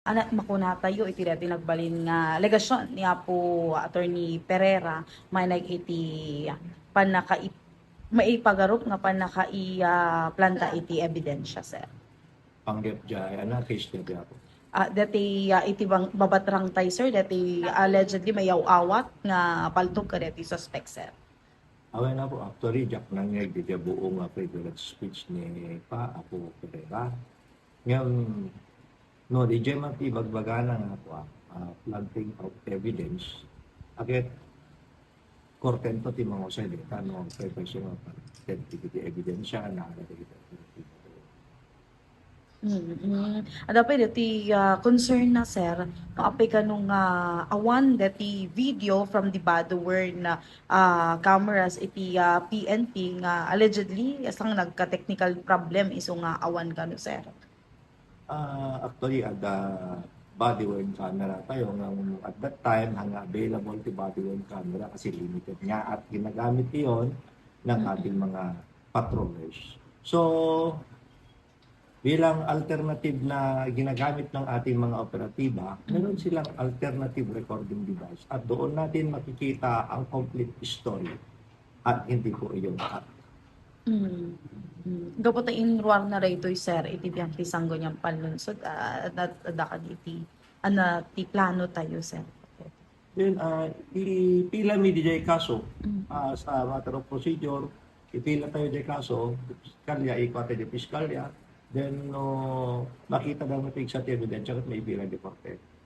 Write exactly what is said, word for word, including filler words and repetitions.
Ana, makunatayo iti daytoy nagbalin nga alegasyon ni Apo Attorney Pereira, mainag iti pannaka-, maipagarup nga pannakaiplanta iti ebidensya, sir. Panggep jay, ana, case na di ako. Ah, dati, ah, iti bang-, babatrang tayo, sir, dati allegedly may awawat nga paltog kadati suspect, sir. Awan na po, actually, diak nangngeg diay buo nga privilege speech ni pa, Apo Pereira. Ngem, no, diay man ti ibagbagana nga, kuan, ah, planting of evidence, aket kortento ti mangusay dita, no, kay preso nga, authentic ti ebidensya, na, Mm, mm. Ada pay dati, ah, concern na, sir, no, apay kano nga awan dati video from the body worn, ah, cameras iti, ah, P N P nga allegedly, asang nagka-technical problem isu nga awan kano, sir? Ah, actually, ada body worn camera tayo nga at that time, ang available ti body worn camera kasi limited nga at ginagamit iyon ng Mm. ating mga patrollers. So, bilang alternative na ginagamit ng ating mga operatiba, Mm. meron silang alternative recording device at doon natin makikita ang complete story at hindi po iyon cut. Mm. Mm. Gapu ta inruar na daytoy, sir, iti biag ti sangguniang panlunsod, ah, at, at, iti, ana, ti plano tayo, sir. Then, ah, ipila mi diay kaso, Mm. ah, sa matter of procedure, ipila tayo diay kaso, piskalya, ikua tayo diay piskalya, then, no, makita daw nga pigsa ti ebidensya ket maipila diay korte.